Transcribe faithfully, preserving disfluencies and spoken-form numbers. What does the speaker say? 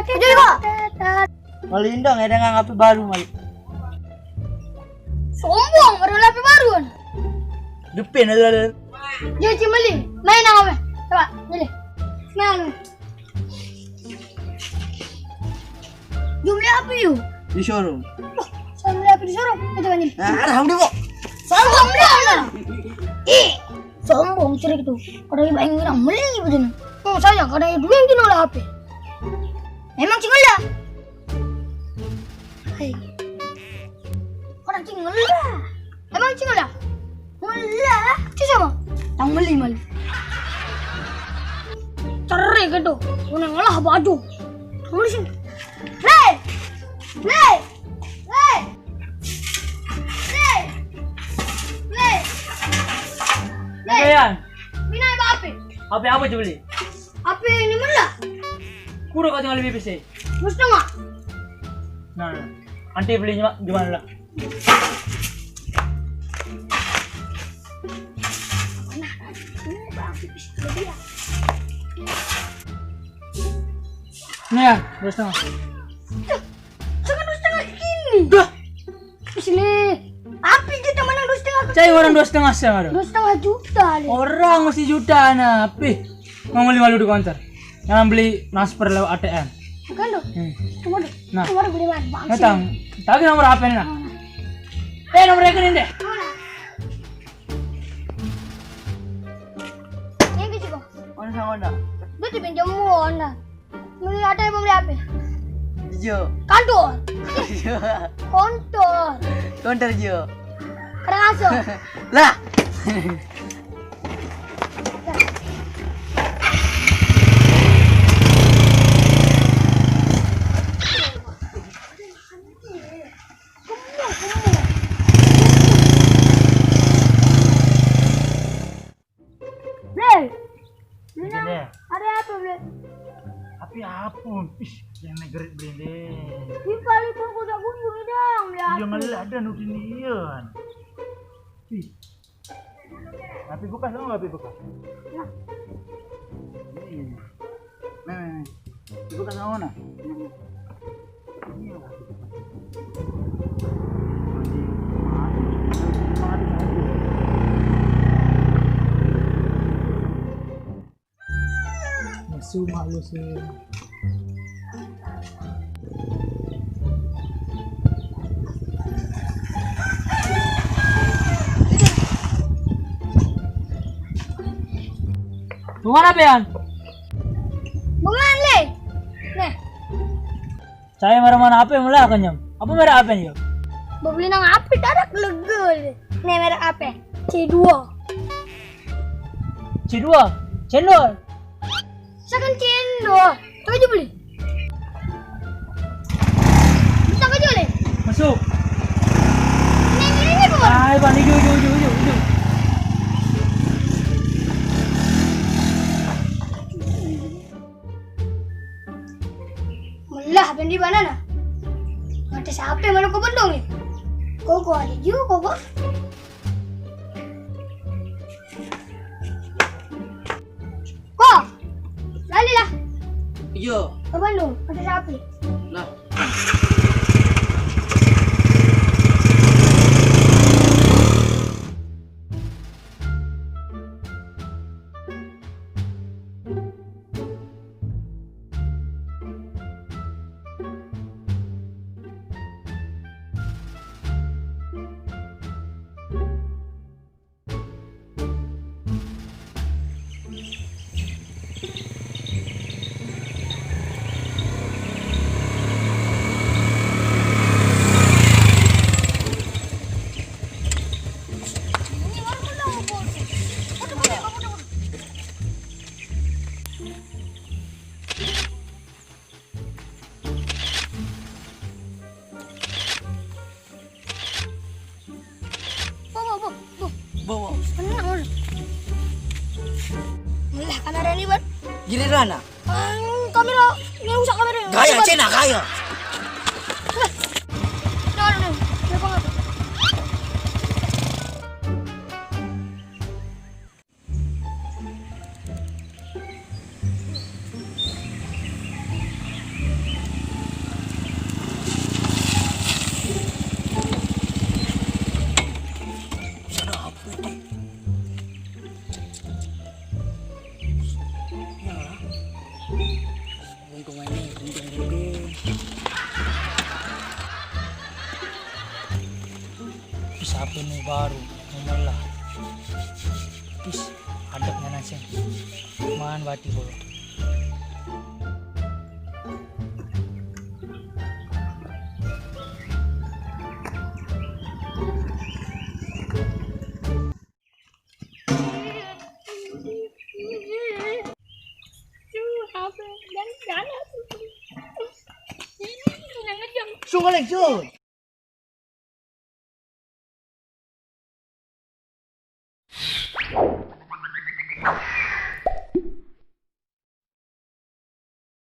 Aja kok. Malin dong, ada nggak H P baru, Mal? Sombong, baru H P baru kan? Depan ada, ada. Dia cuma main apa? Coba, ini. Main. Jumlah apa yuk? Di showroom. Wah, saya beli apa di showroom? Itu kan ini. Nah, ada, udah kok. Sombong dia lah. Ih, sombong cerik tuh. Kalau banyak orang beli betul. Oh, saya kadang dulu yang kena lah H P. Emang cingol lah. Hai. Orang cingol lah. Emang cingol lah. Mula, tu sama. Tang beli mal. Cerai ke tu? Guna ngolah baju. Tang beli sini. Leh. Leh. Leh. Leh. Leh. Apa ya? Mina apa apa? Apa apa je beli? Apa ini mula? Kura kau tinggal lebih besar. Mesti mak. Nah, nanti belinya gimana lah? Nih ya, dua setengah. Jangan dua setengah gini. Dah. Sini. Tapi kita menang dua setengah. Saya orang dua setengah saya ada. Dua setengah juta nih. Orang mesti juta nah, pi. Mau beli malu di konter. Jangan beli transfer lewat A T M. Bukan tuh. Hmm. Cuma tuh. Nah. Cuma tuh beli mana? Datang. Tagih nomor H P ini nah. Eh, nomor rekening deh. Ini gitu kok. Mana sama Honda? Dia dipinjam Honda. Beli ada yang beli apa? Jo. Kantor. Jo. Kontor. Kontor Jo. Kadang aso. Lah. Bre, Lina, ada apa, Bre? Tapi apa? Ih, yang negerit, Bre, deh. Ini kali pun kuda bunyi dong, Bre. Iya, malah ada nudin ian. Ih. Tapi bekas, lo tapi bekas. Nah. Ini. Nah, nah, nah. Itu kan mana? Masuk mak lu sih. Bunga apa, Yan? Bunga le. Nih. Saya merek mana apa yang mula kenyang? Apa merek apa nih? Beli nang apa tarak legel. Nih merek apa? C dua. C dua. Cendol. Second cendol. Coba aja beli. Bisa aja beli. Masuk. Ini ini ini bukan. Ayo, Pak, ini jauh jauh jauh jauh jauh. Melah bendi banana. Mata siapa mana kau bendong ni? Koko ada juga koko. Kok? Lali lah. Iyo. Kau bendong. Mata siapa? Lah. Bo, bo, bo, bo. Bo, bo. Tenang, Bos. Lah, kamera ni, Bos. Giliran ah. Ang kamera, ini rusak kamera. Gaya, Bos. Cina, gaya. Lah. Dah, dah, dah. Kenapa, kenapa? Benu baru, memelah. Is, adeknya nasi. Man bati bolo. Sungguh, Leng, sungguh.